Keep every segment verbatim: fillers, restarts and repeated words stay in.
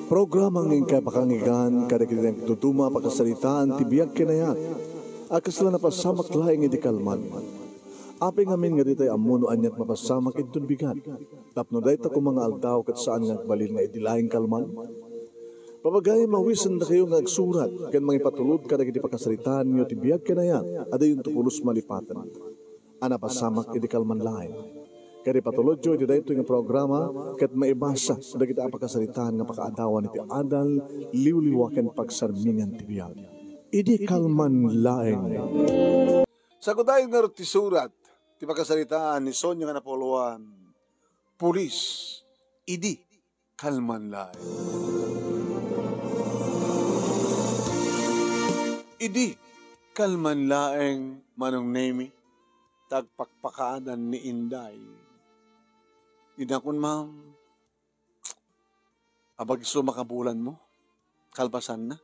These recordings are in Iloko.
Programa nga inkay pakanggan kadagiti nagduduma a pakasaritaan ti biag ken ayat a kasla napasamak laeng idi kalman. Apay ngamin nga ditay ammo no aniat mapasamak inton bigat, tapno dayta koma nga aldaw ket saan nga agbalin nga idi laeng kalman? Papagayam, awisendakayo nga agsurat ken mangipatulod kadagiti pakasaritaanyo ti biag ken ayat a dayonto pulos malipaten a napasamak idi kalman laeng. Ket ipatulodyo iti daytoy nga programa ket maibasa dagiti a pakasaritaan nga pakaadawan iti adal, liwliwa ken pagsarmingan ti biag. Idi kalman laeng. Sagudayen ngarud ti surat ti pakasaritaan ni Sonia nga napuloan, Pulis, idi kalman laeng. Idi kalman laeng, Manong Nemi, ta agpakpakaadan ni Inday. Inakon, ma'am, apay isu makabulan mo? Kalpasanna?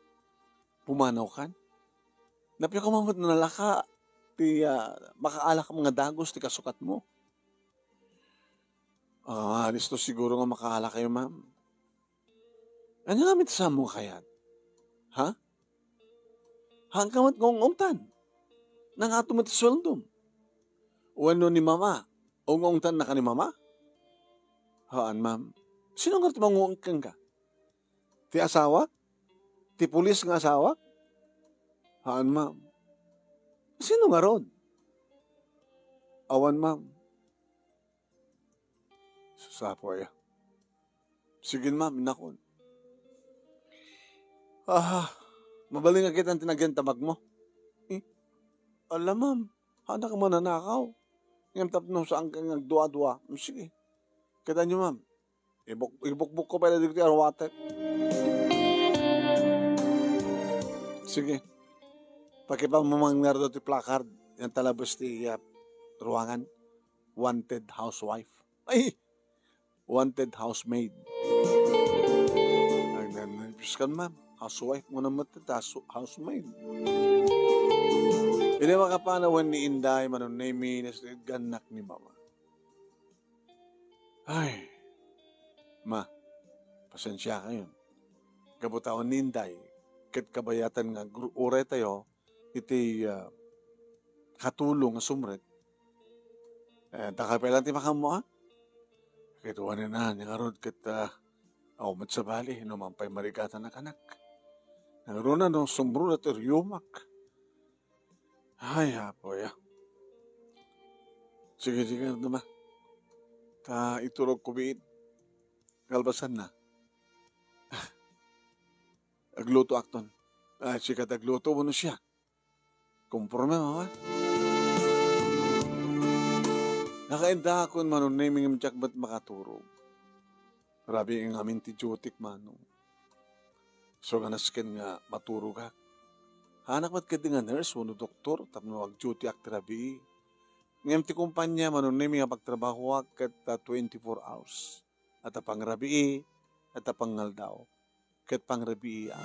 Pumanaw kan? Napno koma met nalaka ti, ah, makaalak nga dagus ti kasukat mo? Ah, listo siguro nga makaalak kayo, ma'am. Ania ngamin ti saan mo nga kayat? Ha? Haan ka met nga ung-ungtan. Nangato met ti sueldom. Wenno ni mama, ung-ungtan na ka ni mama? Haan, ma'am. Sino nga ti manguung kenka? Ti asawa? Ti pulis nga asawa? Haan, ma'am. Sino ngarud? Awan, ma'am. Susapo aya. Sige, ma'am, inakon. Ah, mabalin nga kitan ti nagyan tabag mo. Eh, ala, ma'am, haannak mananakaw. Ngem tapno saan ka nga agdua-dua. Mm, sige. Kitanyo, ma'am. Ibuk-, ibukbok ko pay dagiti aruatek. Sige. Pakipamamangnerdo ti placard. Yan talabas ti, ah, ruangan. Wanted housewife. Ay! Wanted housemaid. Ay, nan-, nan-, Diyos kan, ma'am. Housewife mo naman ito, house-, housemaid. Hindi makapanawan ni Inday, Manong Nemi, na gannak ni Mama. Ay, ma, pasensya kayo. Kabutawan ni Inday, ket kabayatan nga gru-, uray tayo, iti, ah, katulong nga sumrek, eh, dakay pay lang ti makammo, a? Ket wen na, ngarud ket, ah, aw met sabali, no man pay marigatan a kanak. Ngarud na, no, sumrek ti riyumak. Ay, apo, ya. Sige, sige, ano ma? Ta iturog ko biit. Kalpasan na. Ah, agluto akton. Ay, sikat agluto, wano siya? Komporme, mama? Nakainda akon, Manong Nemi, ngem diak met makaturog. Rabii ngamin ti duty-k, Manong. So, nga nasken nga maturogak. Haanak met ketdi nga nurse wenno doktor tapno ag-duty-ak ti rabii. Ngem ti kompania, Manong Nemi, nga pagtrabahoak ket, ah, twenty-four hours. Adda pangrabii, adda pangaldaw, ket pangrabii a.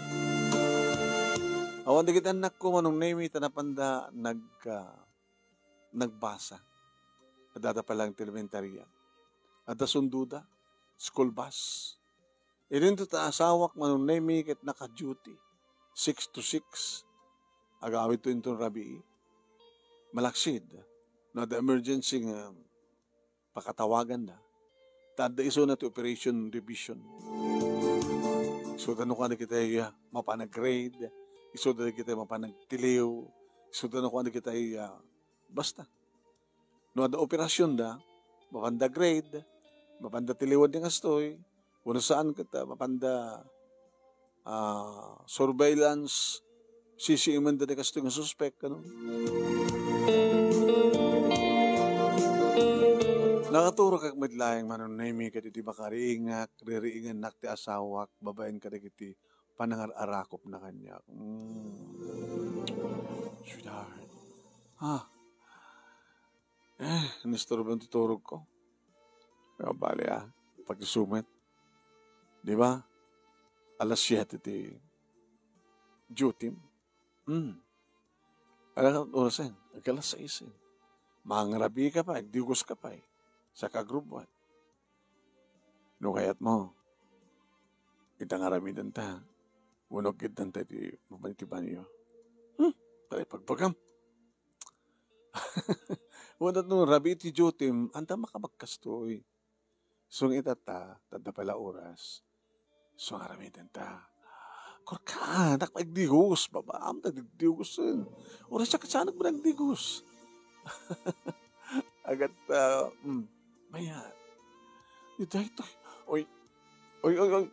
Awan dagiti annakko, Manong Nemi, ta napanda nag-, ah, nagbasa. Addada pay lang ti elementaria. Adda sundoda, school bus. Idinto ta asawak, Manong Nemi, ket naka-duty. Six to six. Agawidto inton rabii. Malaksid, no adda emergency nga pakatawaganda. Ta adda isuna ti operation division. Isuda no kua dagiti, ah, mapan ag-grade, isuda dagiti mapan agtiliw, isuda no kua dagiti, ah, basta. No adda operasyonda, mapanda grade, mapanda tiliwen ti kastoy, wenno saan ket, ah, mapanda, ah, surveillance, sisiimenda ti kastoy nga suspek, ano? Nakaturogak met laeng, Manong Nemi, ket iti makariingak, ririingannak ti asawak, babaen kadagiti panangar-arakopna kaniak. Mm. Sweetheart. Ah. Eh, nisturbo ti turogko. Kabali, ah. Pakisumet. Di ba? Alas siete ti duty. Hmm. Alas orasen. Ag alas sais, eh. Mangrabii ka pay, agdugos ka pay. Sa kagrubwan. No kayat mo, Ita nga aramidenta, wenno agkiddanta iti mapan iti banio. Hmm, kadi pagbagam. Wenno no rabii ti dutim, anta makabagkastoy. Sung ita ta, tadda pay la oras. Sung aramidenta. Korka, anak, maigdigos, babaam, ta digdigosen. Oras siya kasanak mo nagdigos. Agat, ah, mm, mayat. Ita, ita. Oy, oy, oy, oy.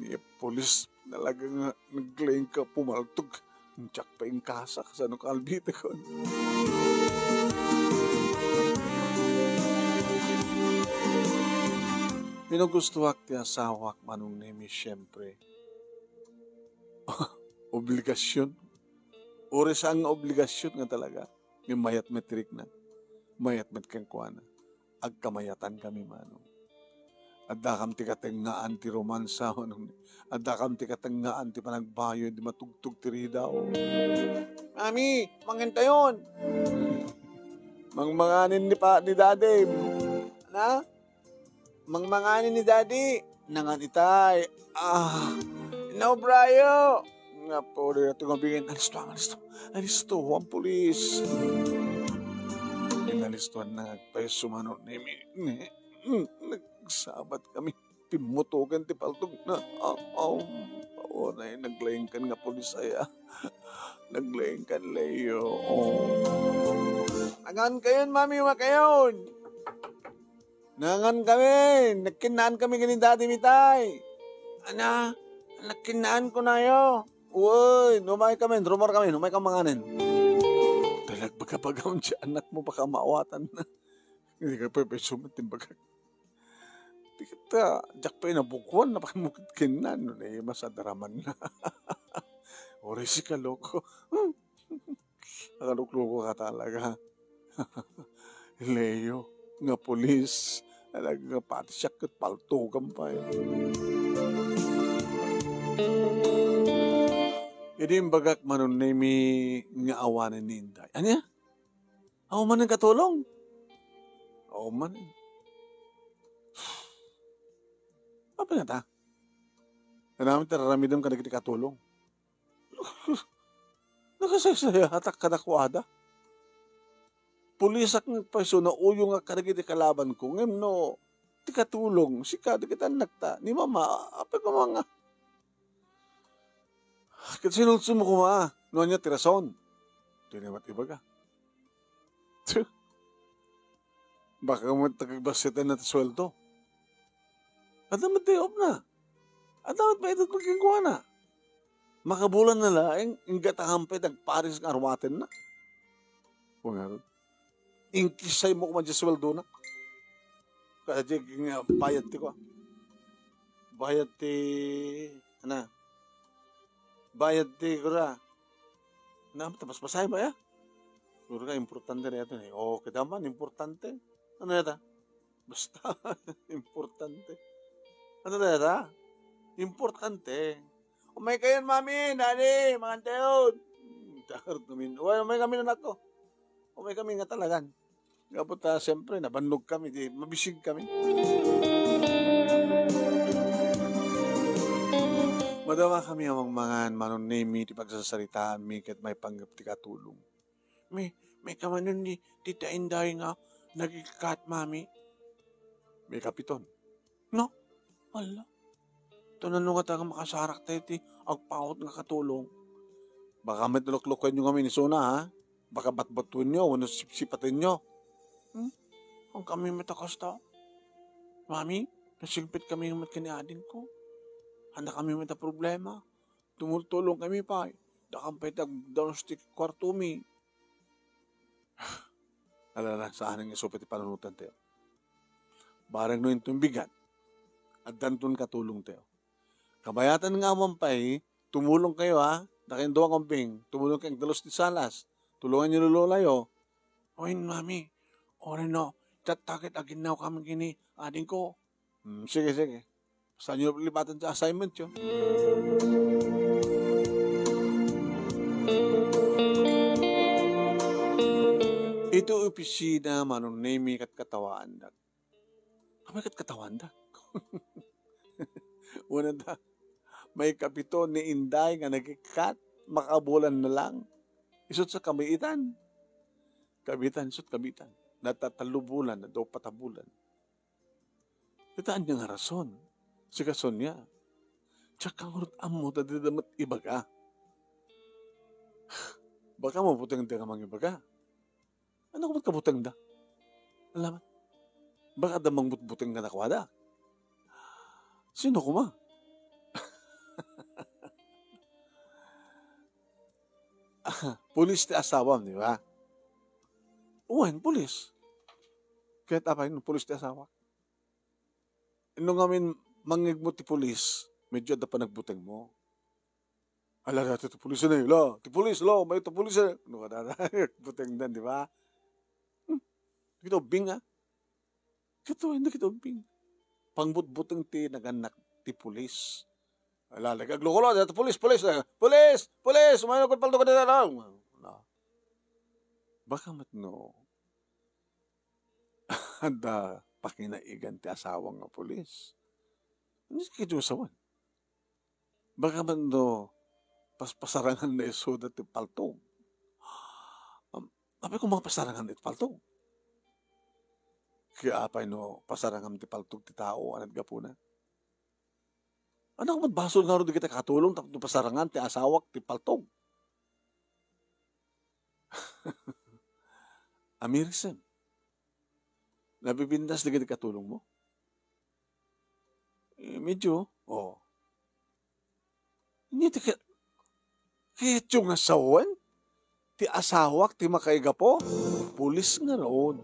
Ni pulis talaga nga naglaing ka pumaltog. Diak pay inkasa, kasano ka albitekon? Pinugustoak ti asawak, Manong Nemi, siyempre. Obligasyon. Uray saan nga obligasyon nga talaga. Ngem mayat met ti rikna. Mayat met kenkuana. Agkamayatan kami, Manong. Addakam ti katengngaan ti romansa, Manong. Addakam ti katengngaan ti panagbayo idi matugtog ti ridaw. Mami, mangan tayon. Mangmanganen ni pa, ni Daddy. Na? Mangmanganen ni Daddy. Nangan itay. Ah, naubrayo. Nga po, dira tumabingin. Alisto, alisto. Alisto, ang pulis. Inalistuan na agpayso, Manong Nemi. Nagsabat kami. Pimmutokan ti paltog na. Ah, ah, oray, naglaingkan nga pulis aya. Naglaingkan, Leo. Oh. Nangan kayon, Mami, makayon. Nangan kami. Nagkinnaan kami ken ni Daddy mi tay. Ana, nagkinnaan ko nayo. Uy, numay kami, rumor kami, numay kami manganen. Talagbagabagaon ti anak mo, baka maawatan na. Hindi ka pwede sumat yung bagak. Di kita, diak pa inabukuan, napakimukit kinnaan, no, eh, masadaraman na. Oray si kaloko. Nakalukloko ka talaga. Leo, nga pulis, talaga nga pati siya ket paltugan pa eh. Idi imbagak, Manong Nemi, nga awanen ni Inday. Ania? Aw manen katulong? Aw manen. Apay ngata? Kanami ti raramidem kadagiti katulong. Nakasaysayatak kadakuada. Pulisak nga payso, nauyongak kadagiti kalabanko. Ngem no, ti katulong, sika, dagiti annakta, ni mama, apay koma nga. Ket sinulsol mo koma, no ania ti rason? Dina met ibaga. Tsu. Baka met nagbassitan na ti sueldo. Adda met day off na. Adda met pay itutpag kenkuana. Makabulan na laeng, inggatahan pay dagparis nga arwaten na. Kung ano, inkisay mo koma di sueldo na. Kaya di nga bayad ti ko. Bayad ti, ana, bayad ti, kura. Na, tapos pasay ba ya? Kura ka, importante na ito eh. O, kita man, importante. Ano yata? Basta, importante. Ano na yata? Importante. Umay kayon, Mami, Daddy, mangan tayon. Hmm, takar kami. Uy, umay kami, anak ko. Umay kami nga talagan. Nga po ta, siyempre, nabannog kami, di, mabisig kami. Madama kami amang mangan, Manong Nemi, ti pagsasaritaan mi, ket maipanggep ti katulong. May, may kamanen ni Tita Inday nga nagikkat, Mami. May kapiton. No? Ala. Ito na nung nga makasarak tayo ti agpawot nga katulong. Baka may tuluklukan nyo kami ni Suna, ha? Baka batbatun nyo, o nasipsipatin nyo. Hmm? Ang kami may takas tao. Mami, nasigpit kami ng mat kani ading ko. Handa kami may ta problema. Tumultulong kami pay. Dakam pay ti agdanos ti kwarto mi. Alala, saan nga isu pay ti panunotan tayo. Barang no inton bigat, addanton katulong tayo. Kabayatan nga awan pay, tumulong kayo ha. Dakayo dua nga ubbing, tumulong kayo agdalos ti salas. Tulungan niyo lololayo. Oy, mami, oray no, tatakit aginnaw kami kini, ading ko. Hmm, sige, sige. Saan nyo libatan sa assignment yun? Ito opisina, Manong Nemi, kat katawaandak. Kami kat katawaandak. Una da, maikapito ni Inday nga nagikkat, makabulan na lang. Isut sa kabiitan. Kabiitan, isut kabiitan. Natatallo bulan, nadaupat a bulan. Ita ania nga rason? Sika Sonia. Diak ngarud ammo ta dida met ibaga. Baka mabuteng da nga mangibaga. Ania met kabutengda? Alaman. Baka adda mangbutbuteng kadakuada. Sino koma? Pulis ti asawam, di ba? Wen, pulis. Ket apay no pulis ti asawak? No ngamin mangngegmo ti pulis, medyo adda panagbutengmo. Ala, dayta ti pulis na, ala, ti pulis, ala, may ti pulis, eh. No, kada, butengdan, di ba? Hmm. Kita ubbing, ah. Kita, hindi kita ubbing. Pangbutbuteng ti nagannak ti pulis. Ala, lagi, agloko, ala, dayta pulis, pulis, eh. Pulis! Pulis! Umayo ko palto ka dito, ala. Ala. Baka met no, adda pakinaigan ti asawa nga pulis. Ano si Kidiyo sawan? Baka man no, pas-, pasarangan na isuda ti paltog. Am, apay kung mga pasarangan iti paltog? Kaya apay no, pasarangan ti paltog ti tao, anad gapuna? Ano kung basol nga ro di kita katulong, tapno pasarangan ti asawak ti paltog? Amirisem. Nabibindas dagiti katulongmo? Eh, medyo, oh. Ania ti ka-, kayatyo nga sawen? Ti asawak ti makaigapo? Pulis ngarud.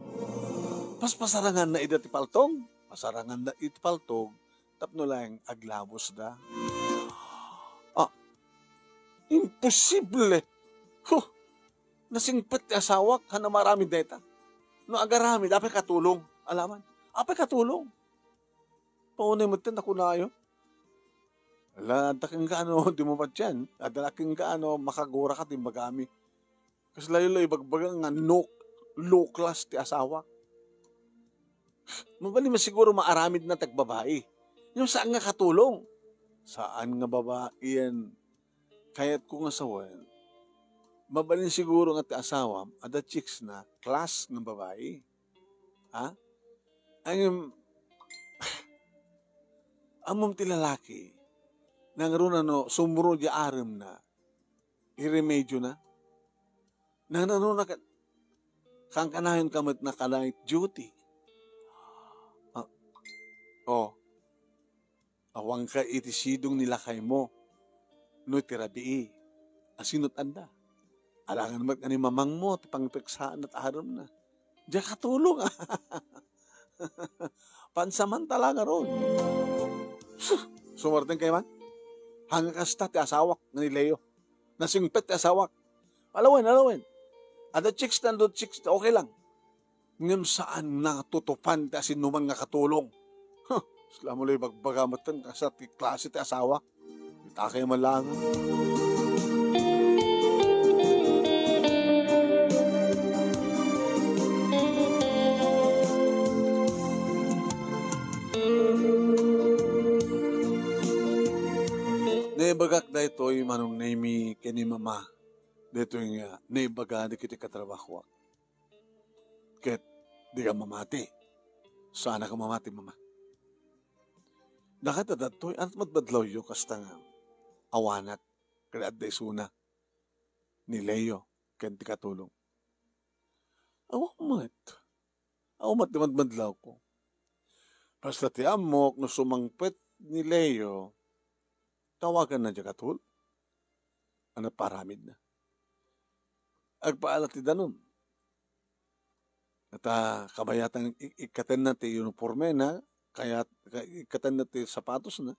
Paspasaranganna ida ti paltog? Pasaranganna iti paltog tapno laeng aglabosda. Ah, imposible! Huh! Nasingpet ti asawak, haan a maaramid dayta. No agaramid, apay katulong? Alaman. Apay katulong? Paunay met ti nakunayo. Ala, adda kenka no, di mo patien. Adda kenka no, makagura ka, di magami. Kasla yun lang ibagbaga nga no, low class ti asawa. Mabalin siguro maaramid na tagbabae. Yung saan nga katulong? Saan nga babae yan? Kayat ko nga sawen, mabalin siguro nga ti asawam, adda chicks na class nga babae. Ha? Ang, ammom ti lalaki, nangruna no, sumro di arem na, iremedyo na. Nangruna ka, kankanayon ka met naka-night duty. Ah, oh. Awanka iti sidong ni lakaymo no iti rabii a sinut-anda. Alangan met nga ni mamangmo ti pangipeksaanna ti aremna. Diak katulong. Pansamantala ngarud. Sus, sumarteng kayo man? Hanga kasta ti asawak nga ni Leo. Nasingpet ti asawak. Alawen, alawen. Ada chicks na, ada chicks na, okay lang. Ngem saan nga tutupan ti asinuman nga katulong. Huh, isla mo lay bagbaga metten kasta ti klase ti asawa. Itakay man lang. Naibagak daytoy, Manong Nemi, ken ni Mama. Daytoy nga naibaga dagiti katrabahoak. Ket dika mamati. Saanak a mamati, Mama. Dakay ta daytoy, ania ti madmadlawyo kasta nga awanak ket adda isuna ni Leo ken ti katulong? Awan met. Awan met ti madmadlawko. Basta ti ammok no sumangpet ni Leo, tawaganna diay katulong. Ania paramidna? Agpaala ti danum. Ta kabayatan ik-, ikkatenna ti uniformena, kayat, ka-, ikkatenna ti sapatosna,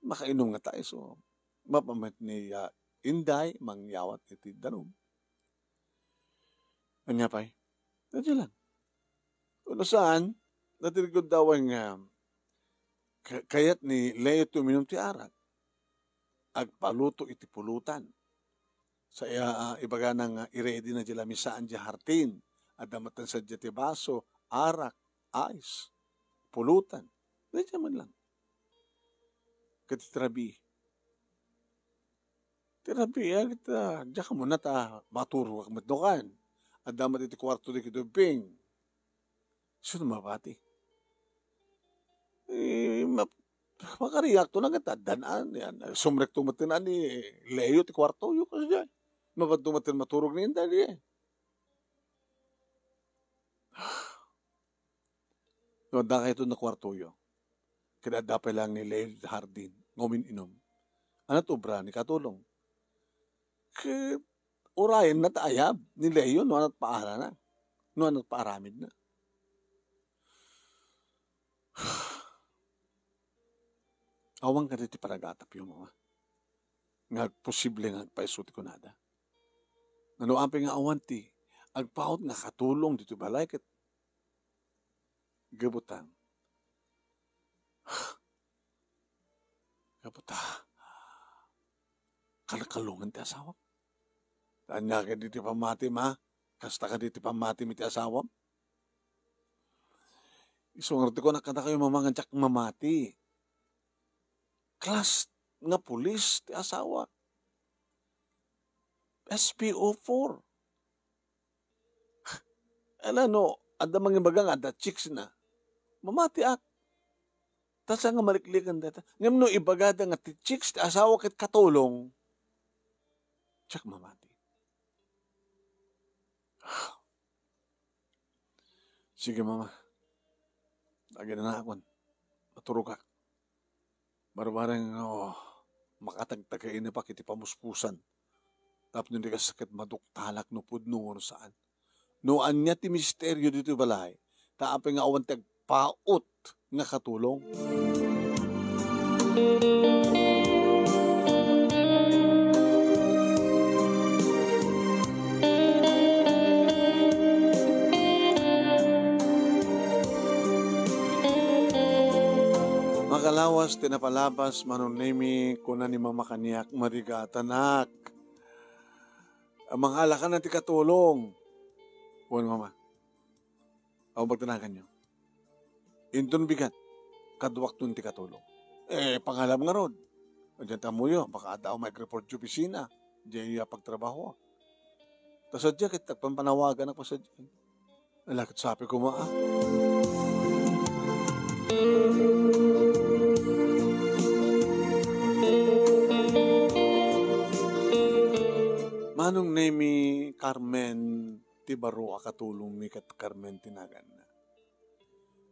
makainum ngata isu. Mapammet ni, ah, Inday mangyawat iti danum. Ania pay? Daytoy lang. Kuno saan, natirgod dawen nga ka-, kayat ni Leo ti uminum ti arak. Agpaluto iti pulutan. Sa iya, ah, ibagana nga i-ready na diay lamisaan diay hardin. Adda met sadiay ti baso, arak, ice, pulutan. Dayta man lang. Ket ti rabii. Ti rabii, agita, diak ammo ta maturogak met no kan. Adda met iti kuarto dagitoy Bing. Isu no mabati. Eh, ma-, makariakto na ket addan, yan. Sumrekto met ni Leo ti kuartoyo, kasdiay. Mapadto met maturog ni inday, di. No, adda kayto no kuartoyo. Ket adda pay lang ni Leo iti hardin nga umin-inum. Ania ti obra ni Katulong? Ket urayenna ti ayab ni Leo no ania ti paarana, no ania ti paaramidna. Awan kadi ti panagatapyo, Mama, nga agposible nga agpaiso ti kunada? Ngano apay nga awan ti agpaut nga katulong ditoy balay ket gapu ta, gapu ta, kalkalongen ti asawak. Ania kadi ti pammati, Ma? Kasta kadi ti pammatim iti asawam? Isu ngarud ti kunak kadakayo, Mama, nga diak mamati. Class nga pulis ti asawak. S P O four. Ala no, adda mangibaga nga adda chicks na. Mamatiak. Ta saan nga maliklikan dayta? Ngem no ibagada nga ti chicks ti asawa ket katulong, diak mamati. Sige, Mama. Aginanakon. Maturogak. Barbareng, oh, makatagtagaina pa iti pamuspusan. Tapno di kas ket maduktalak no pudno wenno saan. No ania ti misterio ditoy balay, ta apay nga awan ti agpaut nga katulong. Makalawas ti napalabas, Manong Nemi, kuna ni Mama kaniak, marigatanak. Mangalakan ti katulong. Wen, Mama. Awan pagtanaganyo. Inton bigat, kaduakton ti katulong. Eh, pangalab ngarud. Diyan tamuyo, baka adda may report ti opisina. Diyan iya pagtrabaho. Ta sadiay ket agpanpanawaganak pa sadiay. Ala ket sapay koma, ah. Manong Nemi, Carmen, ti baro a katulongmi ket Carmen ti naganna.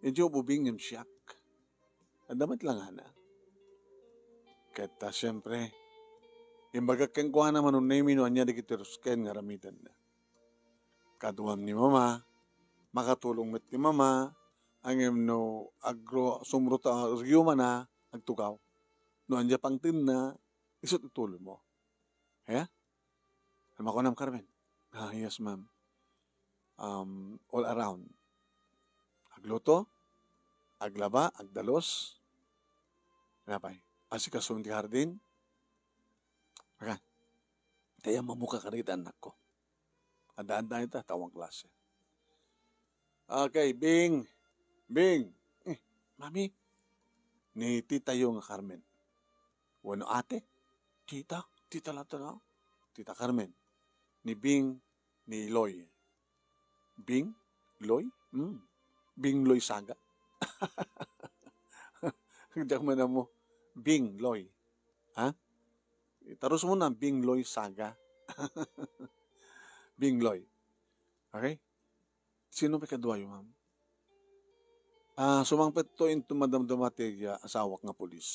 Idiay ubing ngem siak. Adda met langana. Ket ta, siempre, imbagak kenkuana, Manong Nemi, no ania dagiti rusken nga aramidenna. Kaduam ni Mama, makatulong met ni Mama, ngem no agro-, sumro ta riyuma na, agtugaw. No ania pangtenna, isu ti tulongmo. Aya? Ano makunam, Carmen? Ah, yes, ma'am. Um, all around. Agluto, aglaba, agdalus. Ano pay? Asikaso ti hardin. Aga. Kaya mamuka ka rita, anak ko. Adda-adda ita, tawang klase. Okay, Bing. Bing. Eh, Mami. Ni titayo nga Carmen. Wenno ate. Tita. Tita latta na. Tita Carmen. Ni Bing, ni Loy. Bing? Loy? Hmm. Bing Loy Saga. Diak man mo. Bing Loy. Ha? Itarusmo na, Bing Loy Saga. Bing Loy. Okay? Sino pay kaduayo, ma'am? Ah, sumangpetto inton madamdama ti, ah, asawak nga pulis.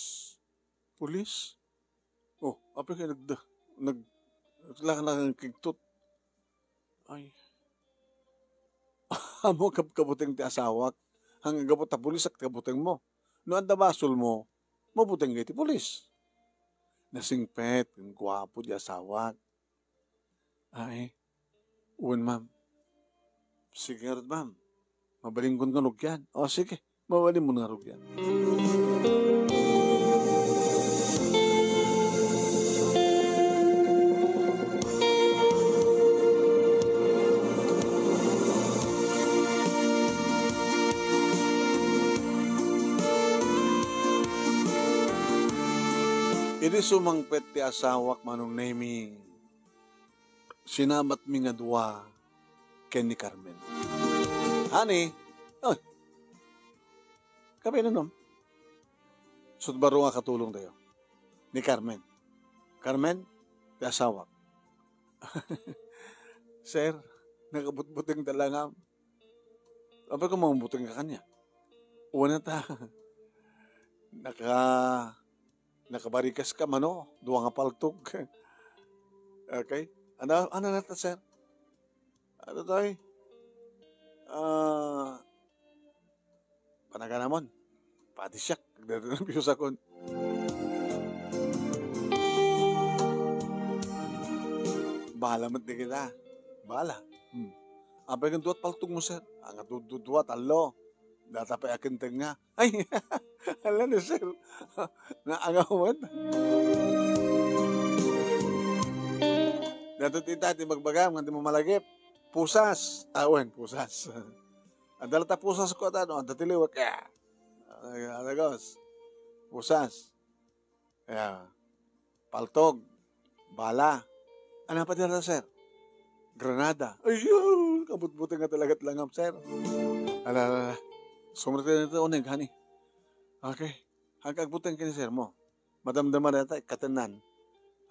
Pulis? Oh, apay kay nagda-, nag-, naglakan-lakan kigtot. Ay. Ammo kabkabuteng ti asawak. Hanggapu ta pulis a kabutengmo. No adda basolmo, mabuteng ngay ti pulis. Nasingpet, guapo ti asawak. Ay, wen, ma'am. Sige ngarud, ma'am. Mabalinkon nga rugyan. O, sige. Mabalinmo nga rugyan. Idi sumangpet ti asawak, Manong Nemi, sinabatmi nga dua ken ni Carmen. Honey, oy, kape inunom? Sut baro nga katulongtayo. Ni Carmen. Carmen, ti asawak. Sir, nakabutbuteng ta langam. Apay ko mangbuting ka kanya? Wen ta. Naka-, nakabarikas ka mano, dua nga paltog. Okay? Ano, ano na ta, sir? Ano tayo? Ah, panaganamon. Pati siak, nagdadala ng views akon. Bahala met di kita. Bahala. Hmm. Apay nga duat paltog mo, sir? Ang dududua, tallo. Data pay akin tenga. Ay, ala ni sir. Naangawan. Dato ti ita, ti magbagam, nga di mo malagip. Pusas. Awen, pusas. Adala ta pusas ko ata, no? Adda ti liwek. Ah. Ay, alagos. Pusas. Ya. Paltog. Bala. Ano pa dira, sir? Granada. Ayun! Kabutbuteng nga talaga ti langam, sir. Ala, ala, ala. Sumrete na ito, unig, honey. Okay. Hangka agbuteng kini, sir, mo. Madamdama na ita, ikatenan.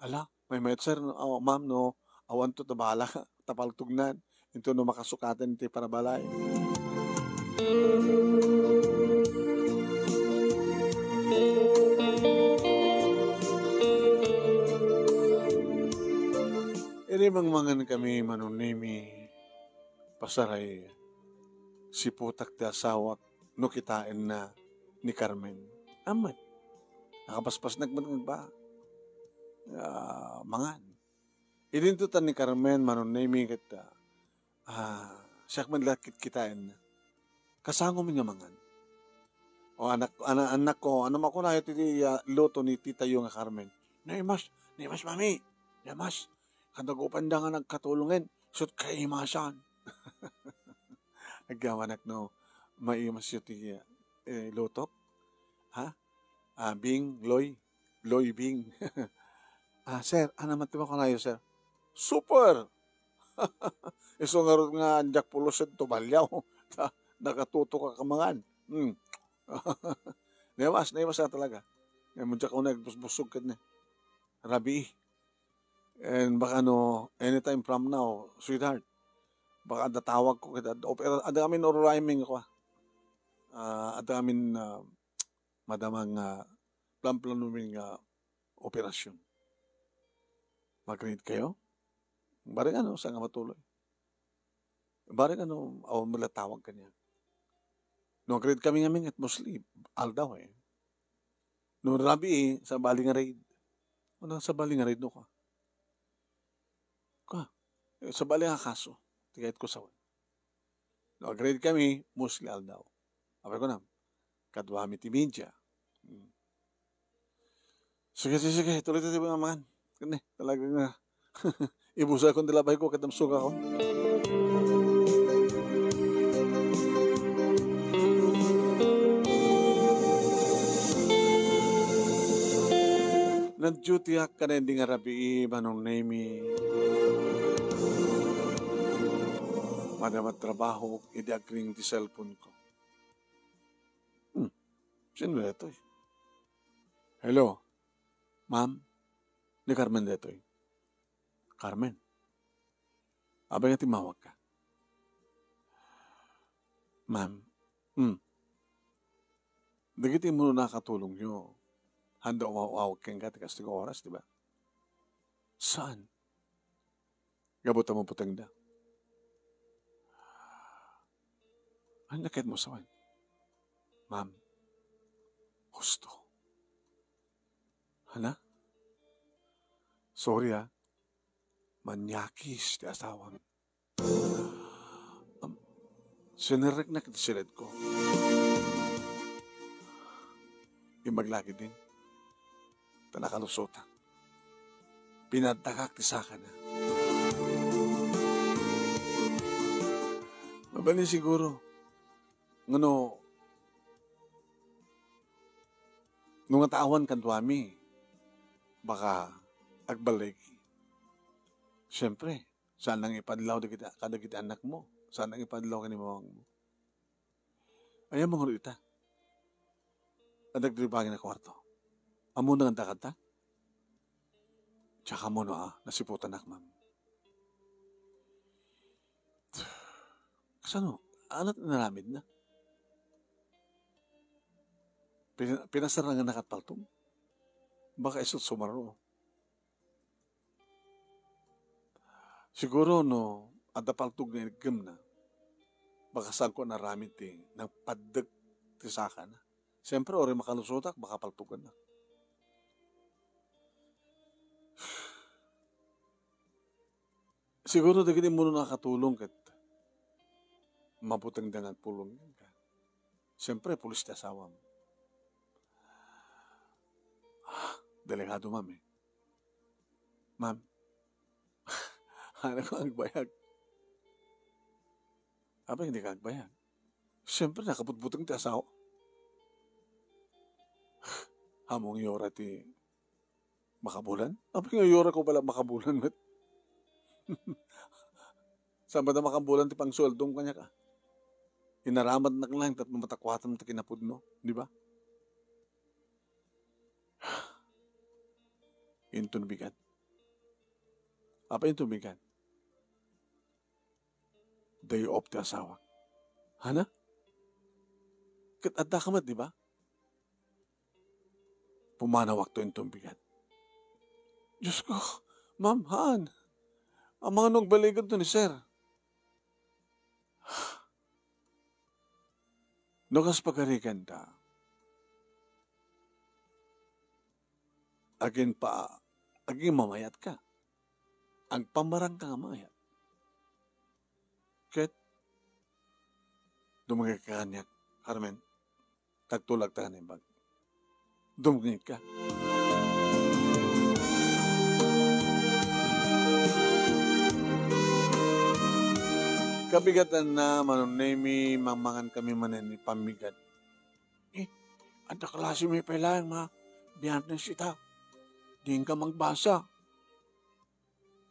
Ala, maymayat, sir, no? Oh, ma'am, no? Awan to, tabala, tapaltog na. Into no makasukaten ti parabalay. Idi mangmangan kami, Manong Nemi, pasaray, siputak ti asawak no kitaenna ni Carmen. Ammet, nakapaspasnek met nga agba-, ah, mangan. Idinto ta ni Carmen, Manong Nemi, ket, ah, ah, siak met la kitkitaenna. Kasangomi nga mangan. O anak, ana-, anakko, ano makunayo ti, ah, luto ni titayo nga Carmen? Naimas, naimas, mami. Naimas. Kadagupan da nga nagkatulongen, sut kaimasan. Agyamanak no maimas yo ti, eh, lutok. Ha? Ah, Bing, Loy. Loy Bing. Ah, sir, ano man ti makunayo, sir? Super! Isu ngarud nga diak pulos ito baliaw. Ta, nakatutok a kamangan. Hmm. Naimas, naimas na talaga. Ngayon mo diak unay busbusog ket ni. Rabii. And baka no, anytime from now, sweetheart, baka adda tawag ko ket adda opera, adda amin uru-rhyming ko, ah. Ah, adda amin, ah, madama nga plan-plano min nga operasyon. Mag-ready kayo? Bareng ano, saan nga matuloy? Bareng ano, awan mo la tawag kaniak. No, ag-ready kami ngamin ket mostly, aldaw, eh. No, rabii, sabali nga raid. Ano, sabali nga raid, no, ka? Ka, eh, sabali nga kaso, ti kayat ko sawen. No, ag-ready kami, mostly aldaw. Apay ko na, kaduami ti media. Hmm. Sige, sige, sige. Tuloy tayo mga mangan. Kani, talaga nga. Ibusa akong dilabay ko, kadam suga ko. Nag-duty ak kanen di nga rabii, Manong Nemi. Madama trabaho, idi agring ti cellphone ko. Hmm. Sino detoy? Hello? Ma'am, ni Carmen detoy. Carmen, apay nga timmawag ka? Ma'am, hmm. Dagiti immuno nakatulong yo, handa umaw-awag kenka ti kastoy nga oras, di ba? Saan? Gapu ta maputengda. Ania ket mo sawen? Ma'am, husto. Hala? Sorry, ah. Manyakis ti asawam. Am, sinerreknak iti siledko. Imbag la ketdin, ta nakalusotak. Pinadtakak ti sakana. Mabalin siguro, ngano, no nga taawan kaduami, baka agballigi. Siempre, saan nga ipadlaw dagiti, kadagiti annakmo. Saan nga ipadlaw ken ni mamangmo. Ayanmo ngarud ita. Adda dagiti bagina kuarto. Ammona nga adda kanta? Tsaka mo no, ah, nasiputanak, ma'am. Kasano? Ania ti inaramidna? Pina-, pinasaranganna kat paltog? Baka isu't sumarro. Siguro no adda paltog nga iniggemna, baka saanko inaramid ti nagpaddek ti sakana. Siyempre, uray makalusotak, baka paltogannak. Siguro dagiti umuna a katulong ket mabutengda nga agpulong kenka. Siyempre, pulis ti asawam. Ah, delikado, ma'am, eh. Ma'am, ania nga agbayag? Apay nga dika agbayag? Siyempre, nakabutbuteng ti asawa. Ammom nga iyuray ti makabulan? Apay nga iyuray ko pala makabulan met? Saan ba ta makabulan ti pangsueldom kaniak, ah? Inaramatnak laeng tapno matakuatam ti kinapudno, di ba? Inton bigat. Apay inton bigat? Day off ti asawak. Ania? Ket addaka met, di ba? Pumanawakto inton bigat. Diyos ko, ma'am, haan. Amangan no agballigenton ni sir. No kas pagariganta, agin pa, agin mamayatka. Agpammarangka nga mayat. Ket, dumngegka kaniak, Carmen. Tagtulagta nga naimbag. Dumngegka. Kabigatanna, Manong Nemi, mangmangan kami manen ni pammigat. Eh, adda klase mi pay laeng, ma. Biyernes ita. Diin ka magbasa.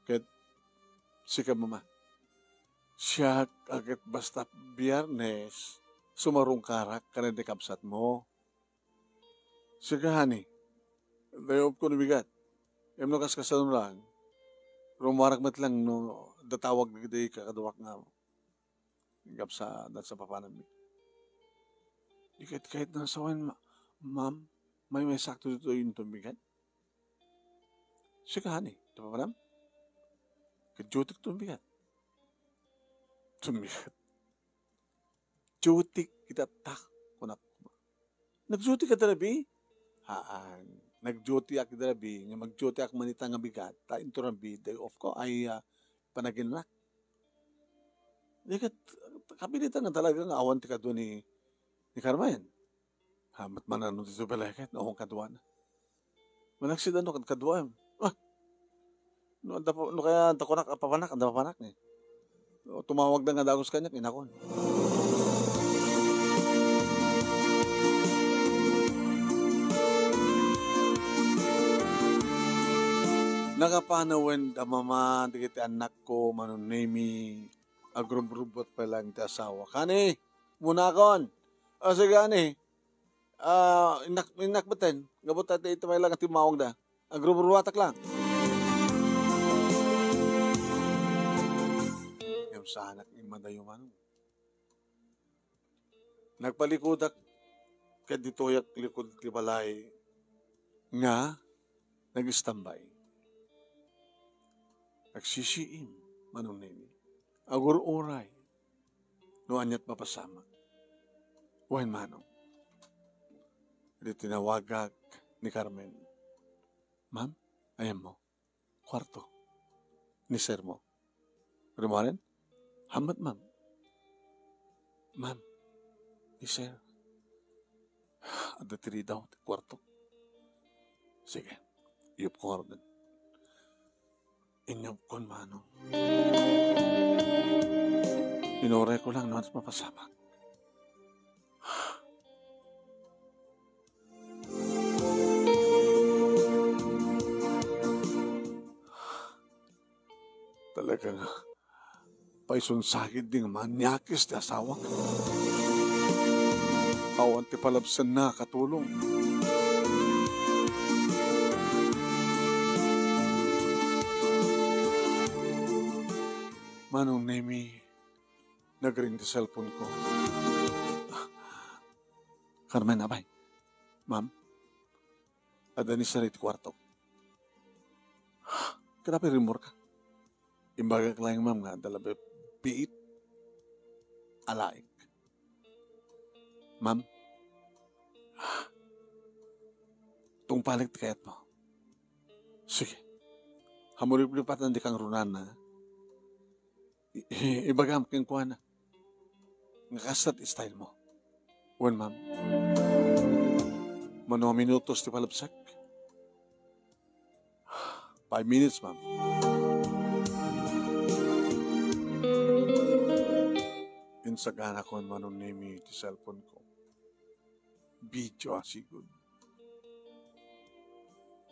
Ket sika, mama, siak a ket basta Biyernes, sumarungkarak kadagiti kabsatmo. Sika, honey, day off ko no bigat. Ngem no kas-, kasano lang, rummuarak met lang no adda tawag dagiti kakaduak nga kabsat, nagsapapananmi. Di ket kayatna sawen, ma-, ma'am, maymaysakto ditoy inton bigat? Sika, honey, di ba, madam? Ket duty-k inton bigat. Inton bigat. Duty-k ita, kunak. Nag-duty-ka idi rabii? Haan. Nag-duty-ak idi rabii, nga mag-duty-ak man ita nga bigat, ta inton rabii, day off ko, ay, ah, panaginnak. Di ket, kapilitan nga talaga nga awan ti kadua ni, ni Carmen. Hamat man no ditoy balay ket, no, kaduana. Manaksidan no kad-, kaduam. Ah! No, adda pa, no kaya, adda kunak, apapanak, adda papanak, eh. No, tumawagda nga dagus kaniak, inakon. Nakapanawen da mama, dagiti annakko, Manong Nemi, agrubrubbot pay lang ti asawa. Kani, munakon. O, sige, ani. Ah, innak-, innak baten. Ngabut ta iti, iti pay lang nga timmawagda. Agrubruatak lang. Ngem saanak nga immadayo, Manong. Nagpalikudak ket ditoyak likud ti balay nga nag-istambay. Agsisiim, Manong Nemi. Agur-uray no aniat mapasamak. Wen, Manong. Idi tinawagak ni Carmen, "Ma'am, ayanmo, kuarto ni sir mo." Rummuaren, "Hamat, ma'am." "Ma'am, ni sir, adda ti ridaw ti kuarto." "Sige, iyupko ngaruden." Inyupkon, Manong. Inurayko lang no aniat mapasamak. Ika nga, paisun sagiddi nga maniakis ti asawak. Awan ti palabsenna a katulong. Manong Nemi, nagring ti cellphone ko. Carmen, apay. Ma'am, adda ni Sir iti kuarto. Kada pay rimmuarka. Imbagak laeng, ma'am, nga adda labi biit a laing. Ma'am, tungpalek ti kayatmo. Sige. Hamuliplipatan di kangrunana. I-, i-, ibagam kenkuana nga kasta ti style mo. Wen, ma'am. Mano a minutos ti palabsak? Five minutes, ma'am. Insaganakon, Manong Nemi, ti cellphone ko. Video a sigud.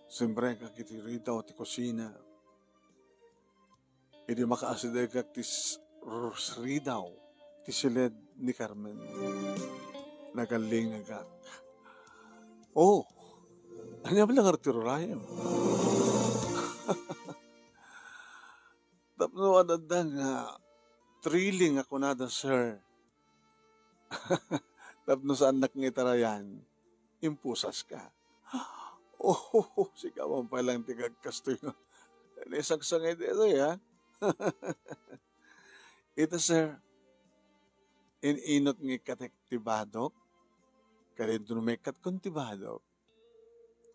Simrengkak iti ridaw ti kusina. Idi makaasidegak ti s-, r-, ridaw ti siled ni Carmen, nagallingagak. Oh, ania met la ngarud ti rurayem? Tapno adda nga thrilling a kunada, sir. Tapno saannak nga itarayan, impusaska. Oh, sika man pay lang ti agkastoy nga. Naisangsangay daytoy, ha? Ita, sir, in-inut nga ikkatek ti badok, kadin no maikkatkon ti badok,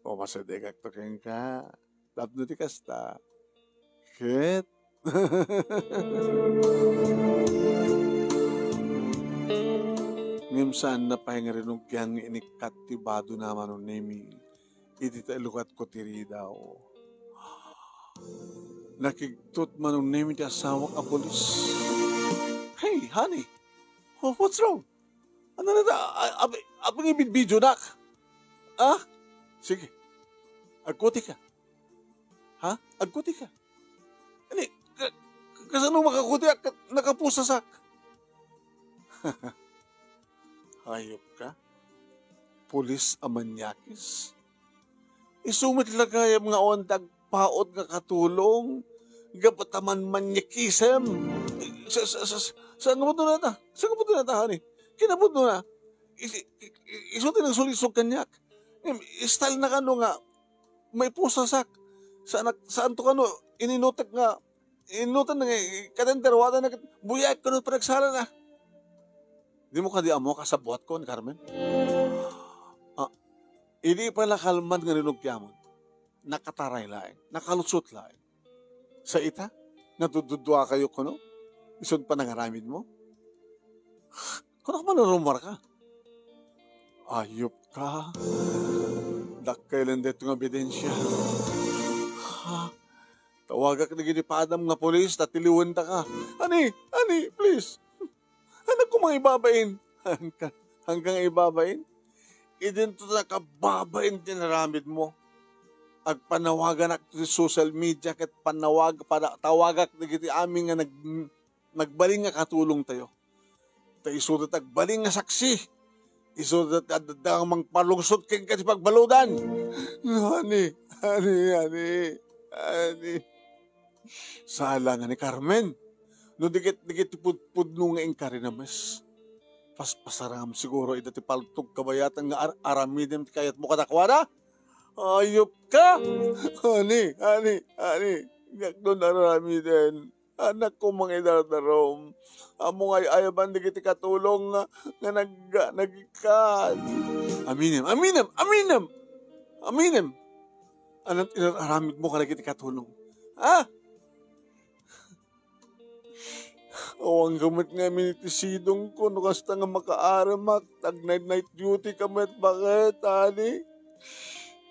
o, masidegakto kenka. Tapno ti kasta, ket ngem saanna pay nga rinugian nga inikkat ti badona, Manong Nemi, idi ta ilukatko ti ridaw. Nakigtot, Manong Nemi, ti asawak a pulis. Hey, honey! Oh, what's wrong? Ano na ta? A-, abi, abi nga ibidbidyonak? Ah? Sige. Agkutika. Ha? Agkutika. Ani, ka-, kasano makakutiak ket nakapusasak? Hayop ka. Pulis a manyakis. Isu met la gayam nga awan ti agpaut nga katulong gapu ta manmanyakisem. Sa, sa, sa, sa, saan nga pudno nata? Saan nga pudno nata, honey? Kinapudno na. Is-, i-, i-, isu ti nagsulisog kaniak. Ngem, style na kano nga maipusasak. Saan, saanto kano ininutek nga Inutan na nga, eh, kadente ruadan na ket, buyaek kano panagsalana. Dimo kadi ammo kasabuatkon, Carmen? Ah, idi pay la kalman nga rinugiamon, nakataray laeng, nakalusot laeng. Sa ita, nadudduduakayo kuno, isun panangaramidmo? Kunak man a rummuarka. Ayup ka. Dakkel daytoy nga ebidensia. Ha? Tawagak dagiti padam nga pulis ta tiliwentaka. Ani, ani, please. Anak ko, mangibabain. Hangka, hangka nga ibabain. Idinto ta kababain ti inaramidmo. Agpanawaganak ti social media ket panawag-, pada-, tawagak dagiti amin nga nag-, nagbalin nga katulongtayo. Ta isu ti agbalin nga saksi. Isu ti adda mangpalungsot kenka ti pagbaludan. Ani, ani, ani, ani. Sala nga ni Carmen. No dikit, dikit ti pudpudno nga inka rinames. Paspasarangam siguro ida ti paltog kabayatan nga ar-, aramidem ti kayatmo kadakuada? Ayup ka! Ani, ani, ani. Diak don aramiden. Anak ko, mangidardarum. Ammo nga ay-ayaban dagiti katulong nga, nga nag-, nagikkan. Aminem, aminem, aminem! Aminem! Anat inar-aramidmo kadagiti katulong? Ha? Awan ka met ngamin iti sidongko no kasta nga makaaramak, tag night, night duty ka met, baket, ani?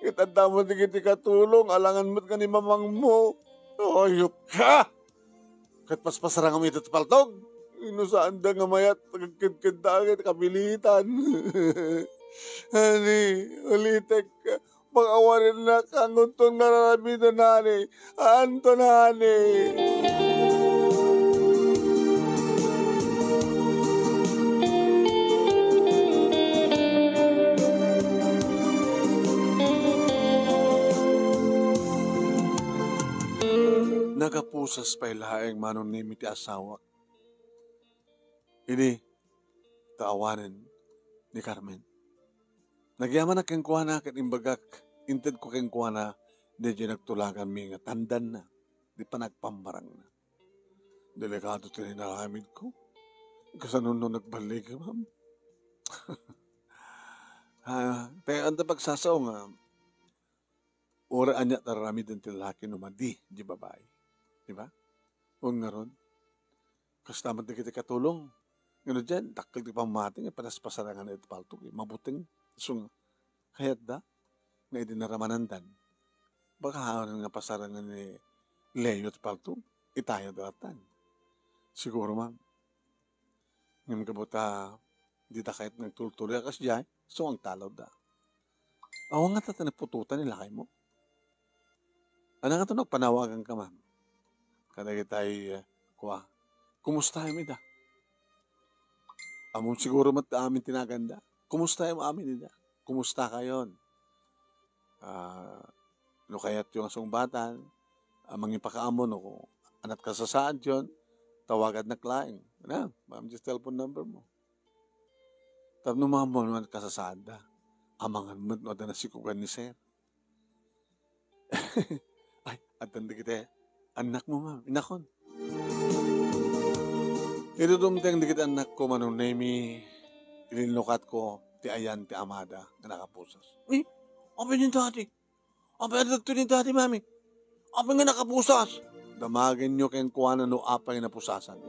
Ket adda met dagiti katulong, alangan met nga ni mamangmo. Ayup ka! Ket paspasarangam ita ti paltog. Inusanda nga mayat, agkedkedda ket kabilitan. Ani, ulitek, pakawarinnak, antonto nga aramiden, ani? Anto, ani? Nagapusas pay laeng Manong Nemi ti asawak idi ta awanen ni Carmen. Nagyamanak kenkuana ket imbagak, intedko kenkuana daydiay nagtulaganmi nga tandanna ti panagpambarangna. Delikado ti inaramidko. Kasano no nagballigam? Ah, kayatna pagsasao nga uray ania ti aramiden ti lalaki no madi di babai. Di ba? O ngarud, kasta met dagiti katulong. Ngano diay, dakkel ti pammati nga panaspasarangan iti paltok, eh. Mabuteng. So, kayatda nga idi naramanandan, baka awan nga pasarangan ni Leo ti paltok, itayo da latan. Siguro, ma'am. Ngem gapu ta dida kayat nga agtultuloy a kasdiay, so, agtalawda. Awan ngata ti naputotan ni lakaymo? Ania ngato no agpanawaganka, ma'am, kadagitay, eh, kua, kumustaem ida? Ammom siguro met amin ti naganda. Kumustaem amin ida? Kumustakayon? Ah, no kayatyo nga sungbatan, a mangipakaammo no ania ti kasasaadyon, tawagannak laeng. Ania, ma'am, diay cellphone number mo. Tapno maammo no ania ti kasasaadda. Amangan met no adda nasikogan ni Sir. Ay, addan dagiti annakmo, ma'am, innakon. Idi dumteng dagiti annakko, Manong Nemi, ilinnukatko ti ayan ti amada nga nakapusas. Eh, apay ni Daddy? Apay adda ni Daddy, Mami? Apay nga nakapusas? Damagenyo kenkuana no apay napusasan.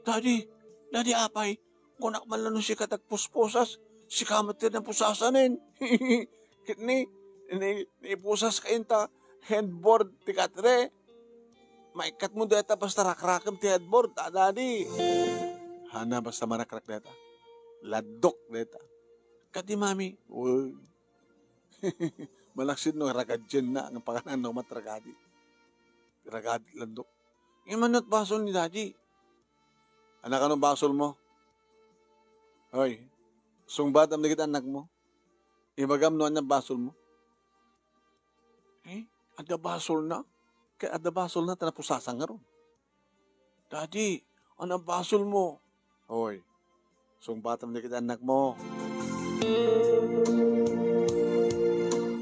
Daddy, Daddy, apay? Kunak man la no sika ti agpuspusas, sika met ti napusasanen. Ket ni, ni, naipusaska inta headboard ti katre. Maikkatmo dayta basta rakrakem ti headboard, a, Daddy. Hana, basta marakrak dayta. Landok dayta. Kadi, Mami. Uy. Malaksid no ragadienna nga pakananok met ragadi. Ragadi landok. Ngem ania ti basol ni Daddy? Ania, ania basolmo? Hoy, sungbatam dagiti annakmo. Ibagam no ania basolmo. Eh, adda basolna? Ket adda basolna ta napusasan ngarud. Daddy, ania basolmo? Hoy, sungbatam dagiti annakmo.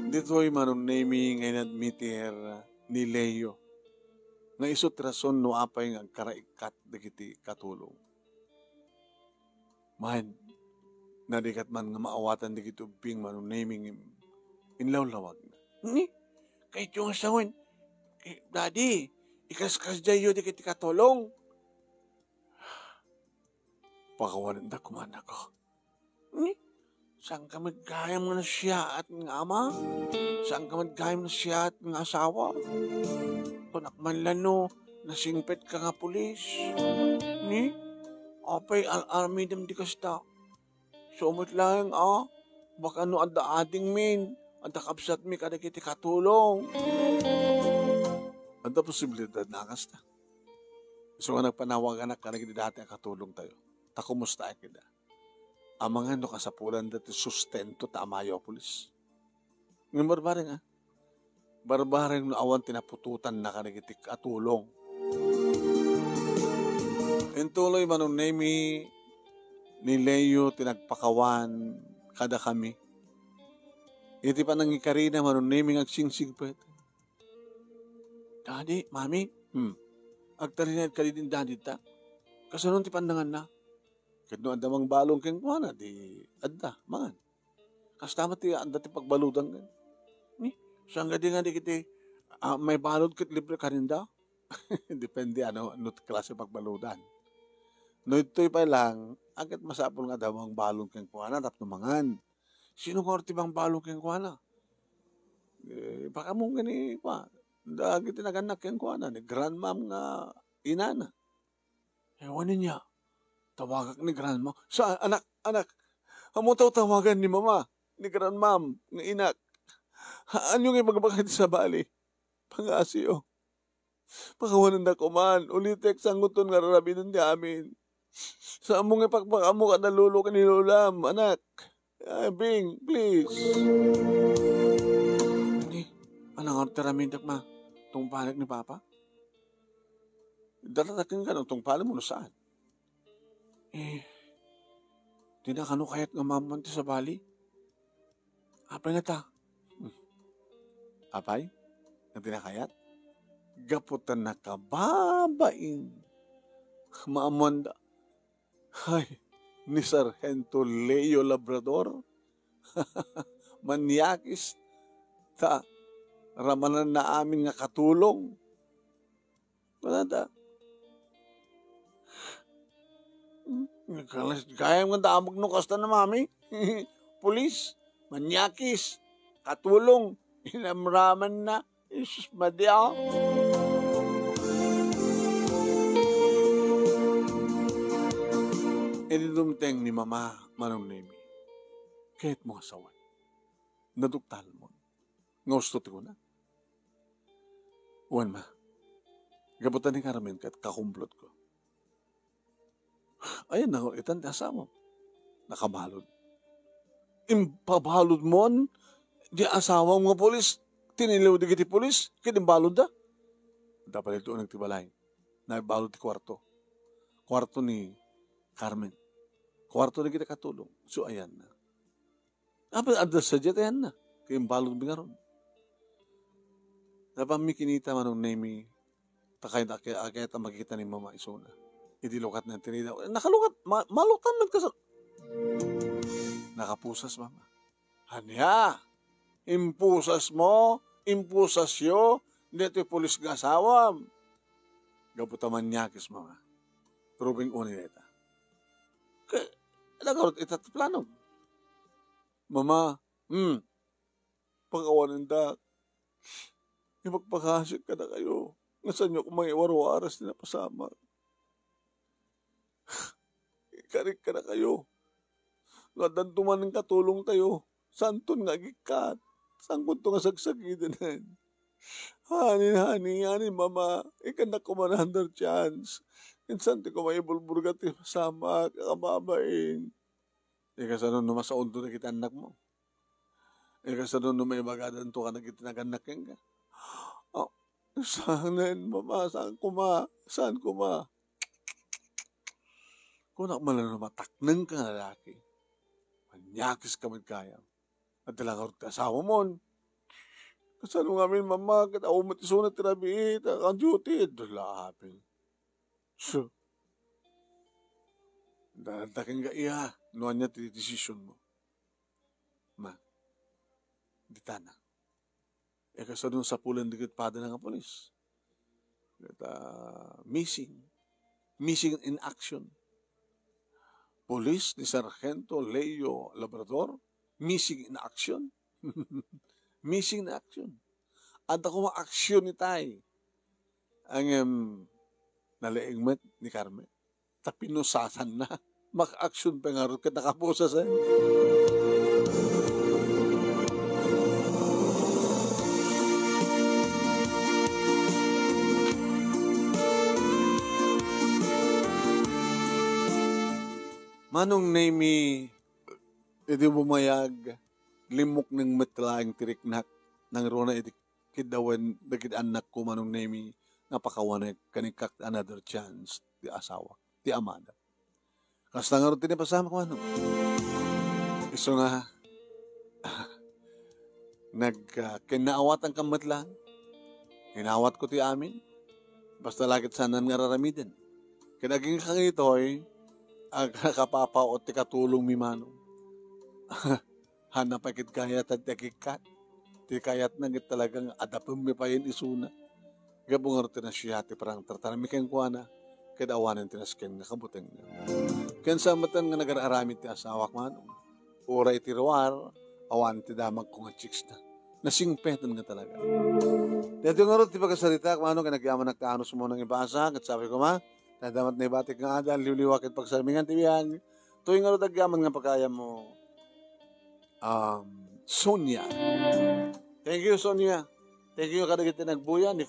Ditoy, Manong Nemi, nga inadmitir ni Leo nga isu ti rason no apay nga agkaraikkat dagiti katulong. Maen, narigat man nga maawatan dagiti ubbing, Manong Nemi, ngem inlawlawagna. Ni, kayatyo nga sawen, eh, Daddy, ikaskasdiayyo dagiti katulong. Pakawanenda koma, annakko. Ni, saanka met gayam nga nasiaat nga ama? Saanka met gayam nasiaat nga asawa? Kunak man la no nasingpetka nga pulis? Ni, apay ar-aramidem ti kasta? Isu met laeng a, baka no adda adingmin, adda kabsatmi kadagiti katulong. Adda posibilidad nga kasta. Isu nga nagpanawaganak kadagiti dati a katulongtayo. Ta kumustaak ida? Amangan no kasapulanda ti sustento ta amayo a pulis. Ngem barbareng, a. Barbareng no awan ti naputotanna kadagiti katulong. Intuloy, Manong Nemi, ni Leo ti nagpakawan kadakami. Iti panangikarina, Manong Nemi, nga agsingsigpet. Daddy, Mami, hmm. Agtalinaed kadi ni Daddy ta? Kasano ti pandanganna? Ket no adda mangbalon kenkuana, di adda, mangan. Kasta met ti adda ti pagbaludan ken. Ni, saan kadi nga dagiti, ah, maibalud ket libre kaninda? Depende no, no ti klase pagbaludan. No ditoy pay lang, a, ket masapul nga adda mangbalon kenkuana tapno mangan. Sino nga ti mangbalon kenkuana? Eh, pakaammo ken ni, kua, dagiti nagannak kenkuana, ni grandmam nga inana. Eh, wen nia, tawagak ni grandma. Sa, anak, anak, ammo taw tawagan ni mama, ni grandmam, nga inak. Ha, ania nga ibagbaga ti sabali? Pangngasiyo. Pakawanenda koman, ulitek, saanton nga ar-aramiden ti amin. Saanmo nga ipakpakaammo kada lolo ken ni lolam, anak. Ah, Bing, please. Ni, ania nga ti aramidek, ma? tungpalek ni Papa? Dataken ka no tungpalek mo no saan. Eh, di na kano kayat nga maammoan ti sabali? Apay ngata? Hmm. Apay? Nga di na kayat? Gapu ta nakababain. Maammoanda. Ay, ni Sargento Leo Labrador. Manyakis. Ta, ramananna amin nga katulong. Kunada. Hmm, nagkalas-, gayam nga damag no kasta na, mami. Pulis, manyakis, katulong, inamramanna. Jesus, Maria. Idi dumteng ni Mama, Manong Nemi, ket mo asawan. Naduktalmon. Nga usto ti kuna. Wen, ma. Gapu ta ni Carmen ket kakumplotko. Ayan na, itan ti asawam. Nakabalud. Impabaludmon, di asawam nga pulis, tiniliw dagiti pulis, ket imbaludda. Dapat ito nagtibalay. Naibalud ti kuarto. Kuarto ni Carmen. Kuarto dagiti katulong. So, ayan na. Apay adda sadiay ti ayanna, ket imbaludmi ngarud. Napammi kinita, Manong Nemi, ta kayat, kayat, kayat a makita ni Mama isuna. Idi lukatna ti ridaw. Eh, nakalukat, ma-, maluktan met kasa-, nakapusas, Mama. Ania? Impusasmo, impusasyo, daytoy pulis nga asawam. Gapu ta manyakis, Mama. Rubing uni dayta. Kay, ala ngarud ita ti planom. Mama, hmm, pakawanendak. Ipagpakasik kadakayo nga saanyo koma nga iwarwaras ti napasamak. Ikarik kadakayo nga addanto manen katulongtayo. Saanton nga agikkat. Saankonto nga sagsagidenen. Honey, honey, honey, mama, ikkannak koma another chance. Insan ti koma ibulburgat ti pasamak, a kababain. Ikasano no masaonto dagiti annakmo? Ikasano no maibagadanto kadagiti nagannak kenka? Ah, saan, mama, saan koma? Saan koma? Kunak man no mataknengka nga lalaki. Manyakiska met gayam. Adda la ngarud ti asawamon. Kasano ngamin, mama, ket awan met isuna ti rabii, ta ang duty, adda la apin. So, dadaken nga iya, no ania ti desisyonmo. Ma, ditana. E, kasano sapulen dagiti padana nga pulis? Ket, ah, missing. Missing in action. Pulis ni Sargento Leo Labrador, missing in action. Missing in action. Adda koma action itay. Ngem, nalaing met ni Carmen. Ta pinusasanna. Maka-action pay ngarud ket nakapusasen. Manong Nemi, idi bumayag, limmukneng met laeng ti riknak, nangruna idi kiddawen dagiti annakko, Manong Nemi, nga pakawanek ken ikkak another chance ti asawak, ti amada. Kasta ngarud ti napasamak, Manong. Isu nga, nag, ah, kinnaawatan ka met laeng. Inawatko ti amin. Basta la ket saanan nga ar-aramiden. Ket agingga kangitoy, agkakapapaot ti katulongmi, Manong. Hanna pay ket kayat ti agikkat. Ti kayatna ket talaga nga adapemmi payen isuna. Gapu ngarud ti nasia ti parangtartarmi kenkuana, ket awanen ti nasken nga kabutengna. Ken saan metten nga nagar-aramid ti asawak, Manong. Uray iti ruar, awan ti damagko nga chicks na. Nasingpetan nga talaga. Daytoy ngarud ti pakasaritak, Manong, ken agyamanak ta anusmo nga ibasa, ket sapay koma, ta adda met naibatik nga adal, liwliwa ket pagsarmingan ti biag. Toy ngarud agyaman nga pagayammo, um, Sonia. Thank you, Sonia. Thank you kadagiti nagbuya, ni